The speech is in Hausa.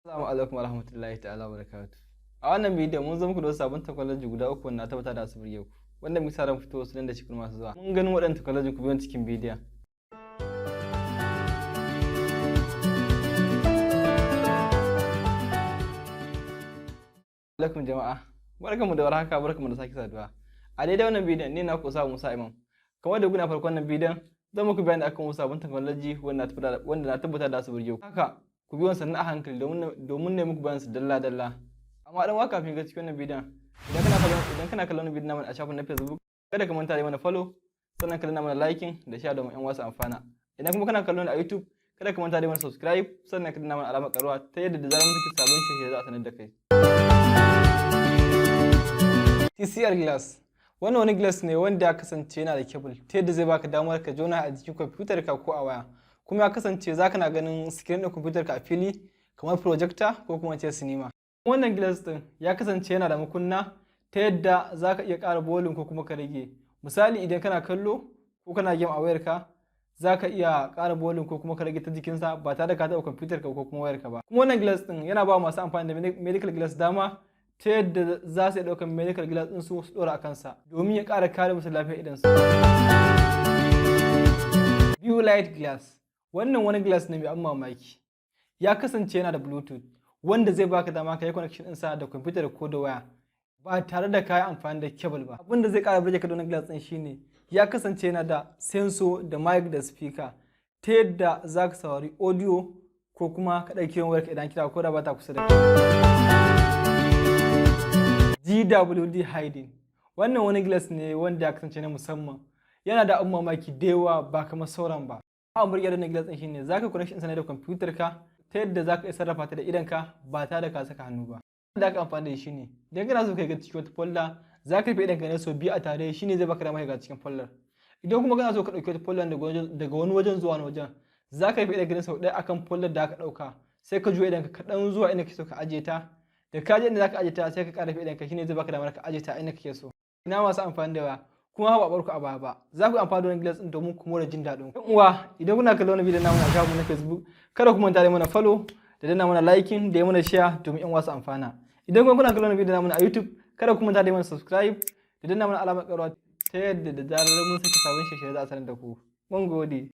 Assalamu alaikum warahmatullahi ta'ala barakatuh. A wannan bidiyon mun zo muku da wasu sabon technology guda uku wanda na tabbata da su burge ku. Wanda muke sa ran fito su nan da cikin masu zuwa. Mun ganin waɗannan technology, ku biyo cikin bidiyon. Alaikum jama'a. Barkanmu da warhaka, barkanmu da sake saduwa. A daidai wannan bidiyon ni na ku sa Musa Imam. Kamar da kuna farkon wannan bidiyon, zan muku bayani akan wasu sabon technology wanda na tabbata da su burge ku. Haka ku biyo sannan a hankali domin ne muku bayan su dalla dalla. Amma dan wa kafin ga cikin wannan bidiyon, idan kana kallon bidiyon namu a shafin na Facebook, kada ka manta da mana follow, sannan ka danna mana liking da share domin yan wasu amfana. Idan kuma kana kallon a YouTube, kada ka manta da mana subscribe, sannan ka danna mana alamar karuwa ta yadda da zarar mun saki sabon shirye za a sanar da kai. TCL Glass. Wannan wani glass ne wanda ya kasance yana da cable ta yadda zai baka damar ka jona a jikin kwamfutar ka ko a waya. Kuma ya kasance za ka na ganin screen ɗin kwamfutar ka a fili kamar projector ko kuma ce sinima. Wannan glass ɗin ya kasance yana da makunna ta yadda za ka iya ƙara volume ko kuma ka rage. Misali, idan kana kallo ko kana game a wayarka, za ka iya ƙara volume ko kuma ka rage ta jikinsa ba tare da ka taɓa kwamfutar ka ko kuma wayarka ba. Kuma wannan glass ɗin yana ba masu amfani da medical glass dama ta yadda za su iya ɗaukar medical glass ɗin su su ɗora a kansa domin ya ƙara kare musu lafiyar idonsu. View Light Glass. Wannan wani glass ne mai an mamaki. Ya kasance yana da Bluetooth wanda zai baka dama ka yi connection ɗinsa da kwamfutar ko da waya ba tare da ka yi amfani da cable ba. Abin da zai ƙara burge ka da wannan glass ɗin shine ya kasance yana da sensor da mic da speaker ta yadda za ka saurari audio ko kuma ka ɗauki wayarka idan kira ko da ba ta kusa da kai. GWD Hiding. Wannan wani glass ne wanda ya kasance na musamman. Yana da abin mamaki da yawa ba kamar sauran ba. Abin burge da glass ɗin shine zaka connection ɗinsa ne da kwamfutar ka ta yadda zaka iya sarrafa ta da idonka ba tare da ka saka hannu ba. Da aka amfani da shi ne idan kana so ka ga cikin wata folder, za ka rufe idonka ne sau biyu a tare, shine zai baka dama ka ga cikin folder. Idan kuma kana so ka ɗauki wata folder daga wani wajen zuwa wani wajen, za ka rufe idonka ne sau ɗaya akan folder da aka ɗauka, sai ka juya idonka kaɗan zuwa inda kake so ka ajiye ta. Da ka je inda za ka ajiye ta, sai ka ƙara rufe idonka, shine zai baka damar ka ajiye ta inda kake so. Ina masu amfani da waya, kuma ba bar ku a baya ba, za ku amfani da wani glass din domin ku more jin daɗin ku. Uwa, idan kuna kallon wannan bidiyon namu a shafinmu na Facebook, kada ku manta da mana follow da danna mana liking da yi mana share domin yan wasu amfana. Idan kuma kuna kallon wannan bidiyon namu a YouTube, kada ku manta da mana subscribe da danna mana alamar ƙararrawa ta yadda da zarar mun saki sabon shirye za a sanar da ku. Mun gode.